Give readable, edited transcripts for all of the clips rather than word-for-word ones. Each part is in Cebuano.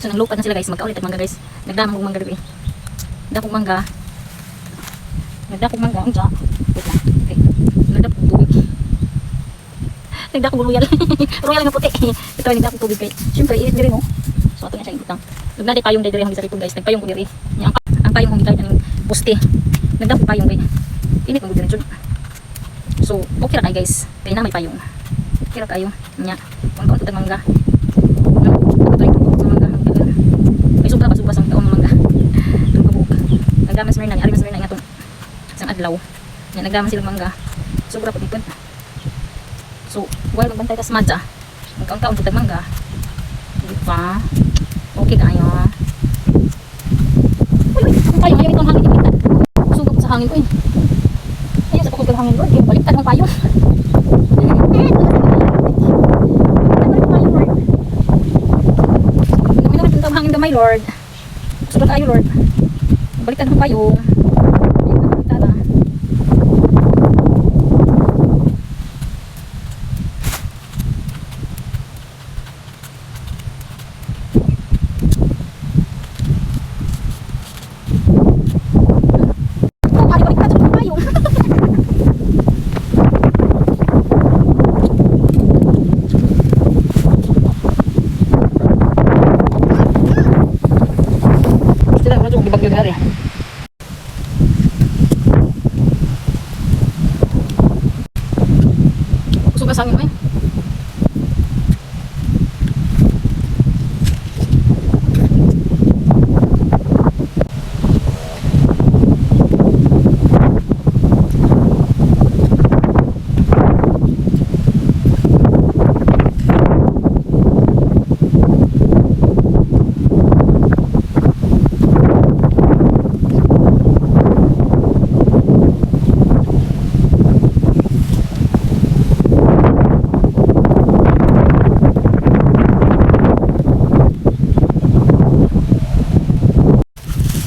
So naglupad na sila, guys, magkaulit ang mangga, guys. Nagdamag og mangga diri. Dapog mangga. Nagdapog mangga unsa? Wait lang. Okay. Nagdapog tubig. Nagdapog royal. Royal nga puti. Ito ay nagdapog tubig kay. Syempre init diri, no. So ato na siya ibutang. Nagnadi payong diri ang sa guys. Nagpayong ko diri. Nya ang payong kong gikan ang poste. Nagdapog payong kay init man gud diri jud. So okay ra kay, guys. Kay na may payong. Okay ra kayo. Nya, ang kaon tag mangga. No, ito yung tubog sa mangga. May sobra pa sobra sa taon ng mangga. Itong kabuk. Nagdaman sa Mirna, ni Ari sa Mirna nga itong isang adlaw. Nga nagdaman silang mangga. Sobra pa dipon. So, while magbantay tas madya, magkaon-kaon sa mangga. Di ba? Okay kayo. Uy, uy, akong payong, ayaw itong hangin, ibaliktad. Sugod ko sa hangin ko eh. Ayaw sa pagkog hangin, Lord. Baliktad ang payong. Eh, baliktad ang payong, Lord. Gamay naman itong hangin gamay, Lord. Kusog kayo, Lord. Baliktad ang payong. Ayun, baliktad ah. Oh, ari baliktad sa payong. Sila naman yung gibagyo gari. Kusog ka sa hangin, eh.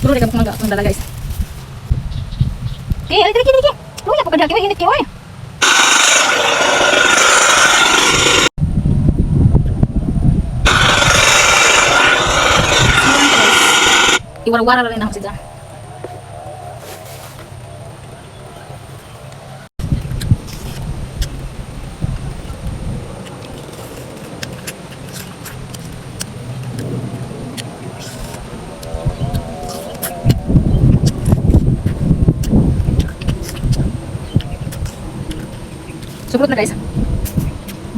Puro rin ka mangga akong dala, guys. Okay, ay, dali, dali, dali. Luya pa ka dali, init kayo, ay. Iwara-wara rin ako siya. Subrot na, guys.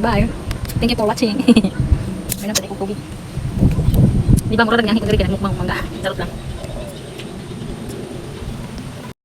Bye. Thank you for watching. May nasa kong tubig. Di ba mura nagyahin ko diri kay nagmukbang mangga. Charot lang.